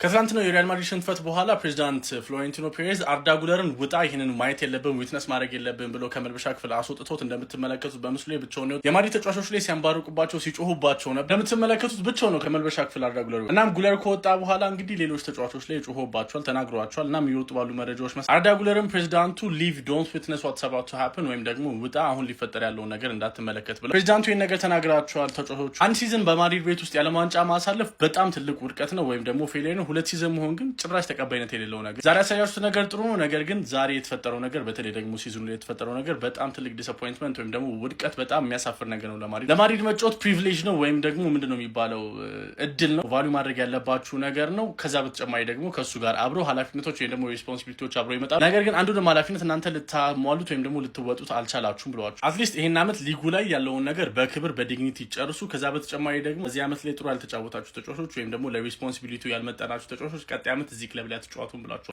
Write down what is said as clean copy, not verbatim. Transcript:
ከትላንትናው የሪያል ማድሪድ ሽንፈት በኋላ ፕሬዚዳንት ፍሎሬንቲኖ ፔሬዝ አርዳ ጉለርን ውጣ፣ ይህንን ማየት የለብን፣ witness ማድረግ የለብን ብሎ ከመልበሻ ክፍል አስወጥቶት እንደምትመለከቱት በምስሉ ላይ ብቻውን ነው። የማድሪድ ተጫዋቾች ላይ ሲያንባርቁባቸው፣ ሲጮሁባቸው ነበር። እንደምትመለከቱት ብቻው ነው ከመልበሻ ክፍል አርዳ ጉለር። እናም ጉለር ከወጣ በኋላ እንግዲህ ሌሎች ተጫዋቾች ላይ ጮሆባቸዋል፣ ተናግረዋቸዋል። እናም እየወጡ ባሉ መረጃዎች መሰረት አርዳ ጉለርን ፕሬዚዳንቱ "Leave, don't witness what's about to happen" ወይም ደግሞ ውጣ፣ አሁን ሊፈጠር ያለውን ነገር እንዳትመለከት ብለው ፕሬዚዳንቱ ይህን ነገር ተናግራቸዋል። ተጫዋቾቹ አንድ season በማድሪድ ቤት ውስጥ ያለ ዋንጫ ማሳለፍ በጣም ትልቅ ውድቀት ነው ወይም ደግሞ failure ነው። ሁለት season መሆን ግን ጭራሽ ተቀባይነት የሌለው ነገር። ዛሬ ያሳያችሁት ነገር ጥሩ ነው። ነገር ግን ዛሬ የተፈጠረው ነገር፣ በተለይ ደግሞ season ኡ ላይ የተፈጠረው ነገር በጣም ትልቅ disappointment ወይም ደግሞ ውድቀት፣ በጣም የሚያሳፍር ነገር ነው። ለማድሪድ ለማድሪድ መጫወት privilege ነው ወይም ደግሞ ምንድን ነው የሚባለው፣ እድል ነው። Value ማድረግ ያለባችሁ ነገር ነው። ከዛ በተጨማሪ ደግሞ ከእሱ ጋር አብሮ ኃላፊነቶች ወይም ደግሞ responsibility ዎች አብሮ ይመጣሉ። ነገር ግን አንዱንም ኃላፊነት እናንተ ልታሟሉት ወይም ደግሞ ልትወጡት አልቻላችሁም ብለዋቸው። At least ይሄን ዓመት ሊጉ ላይ ያለውን ነገር በክብር በ dignity ጨርሱ። ከዛ በተጨማሪ ደግሞ በዚህ ዓመት ላይ ጥሩ ያልተጫወታችሁ ተጫዋቾች ወይም ደግሞ ለ responsibility ያልመጠናችሁ ተጫዋቾች ቀጣይ ዓመት እዚህ ክለብ ላይ አትጫወቱም ብሏቸዋል።